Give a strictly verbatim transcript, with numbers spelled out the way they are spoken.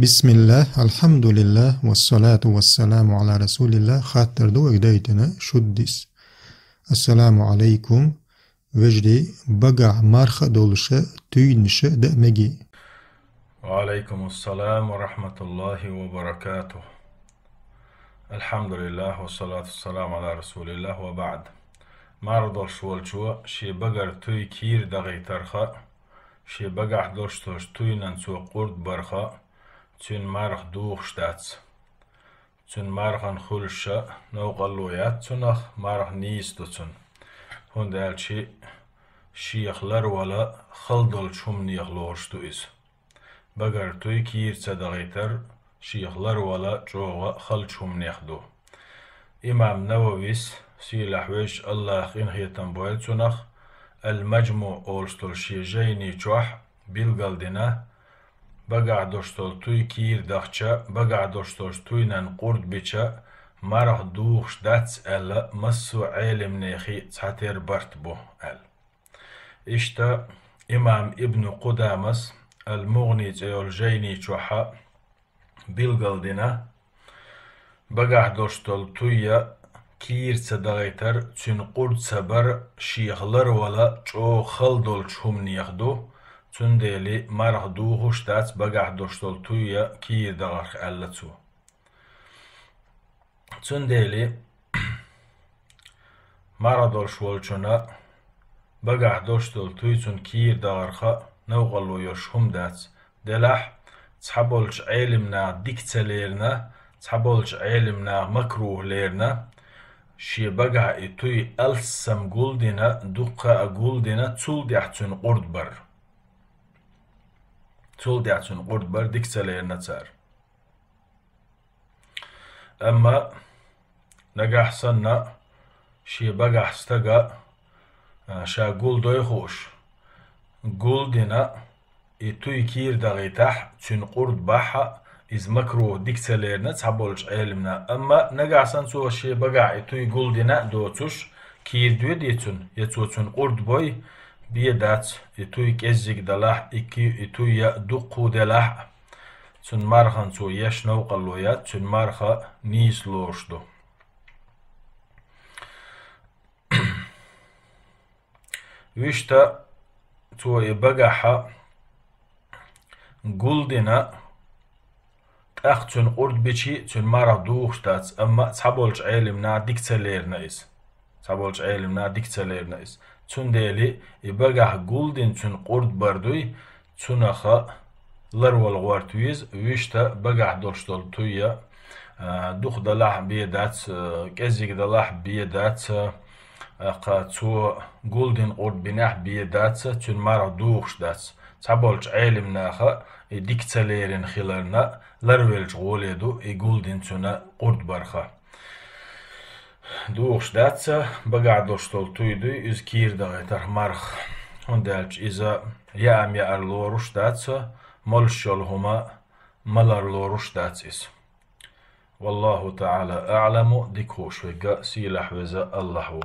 Бисмиллах, алхамдулиллах, вассалату вассаламу ала расулиллах. Хаттар ду вайга дайтина шуддис. Ассаламу алайкум. Вежди, багахь марха долуша, туйнаша да меги. Ва алайкум ассалам ва рахматуллахи ва баракатух. Алхамдулиллах, вассалату вассаламу ала расулиллах ва баъд. Марха долуш волчо шен багара туй кийра дагӀийтарха, шен багахь долуш долчу туйнан цо къурд барха, цуьнан марха духуш дац. Цуьнан мархана хуьлуша новкъарло яц цунах, марха нийса ду цунна. ХӀунда аьлча шех ларвала хала долчу хӀуманех лоруш ду иза. Багара туй кийра ца дагӀийтар шех ларвала чӀогӀа халчу хӀуманех ду. Имам Нававис, сийлахь везачу Аллаха къинхетам бойла цунах, Ал-Маджму олуш долу шен жайни чохь билгалдина, багахь долуш долу туй кийра дахча, багахь долуш долчу туйнан къурд бича, марха духуш дац аьлла, массо а Ӏелимнехи цхьатера барт бу аьлла. Иштта имам Ибну Къудамас Ал-МугӀни цӀе йолу жайни чохьа билгалдина, багахь долуш долу туй кийра ца дагӀийтар, цуьнан къурд ца бар шех ларвала чӀогӀа хала долчу хӀуманех ду, цундела марха духуш дац багахь долуш долу туй кийра дахарх аьлла цо. Цундела марха долуш волчунна багахь долуш долу туй цунна кийра дахарха новкъарло йолуш хӀума дац. Делахь, цхьаболчу Ӏелимнаха дика ца лерина, цхьаболчу Ӏелимнаха макрухӀ лерина, шен багахь и туй алссам гулдина, дуккха а гулдина, цул тӀаьхьа цуьнан къурд бар. Цул тӀаьхьа цуьнан къурд бар дика ца лерина цара. Амма нагахь санна шен багахь стага, а, ша гулдой хууш, гулдина, и туй кийра дахийтахь, цуьнан къурд бахь, иза макрухӀ дика ца лерина цхьаболчу Ӏелимна. Амма нагахь санна цо шен багахь и туй гулдина а доцуш, кийра доьдий цунна, я цо цуьнан къурд бой, бен дац, и туй кӀеззиг далахь, и ки-, и туй я дуккху делахь а. Цуьнан мархана цо еш новкъарло яц, цуьнан марха нийса лоруш ду. Вуьшта цо и багахьа гулдина, тӀаккха цуьнан къурд бичи, цуьнан марха духуш дац, амма цхьаболчу Ӏелимна дика ца лерина иза. Цхьаболчу Ӏелимна дика ца лерина иза. Цундела и багахь гулдина цуьнан къурд бар дуй, цунаха ларвала гӀорта веза, вуьшта багахь долуш долу туй я, а, дукха далахь бен дац, а, кӀеззиг далахь бен дац, а, кха цо гулдина къурд бинехь бен дац, цуьнан марха духуш дац. Цхьаболчу Ӏелимнаха и дика ца лерина хиларна, ларвелчу гӀоле ду и гулдина цуьнан къурд барха. Духуш дац, багахь долуш долу туй дуй, иза кийра дахийтарх марха. ХӀунда аьлча иза яам яар лоруш дац, молуш йолу хӀума малар лоруш дац иза. Валлаху таӀала аӀламу, дика хууш верг сийлахь веза Аллахь ву.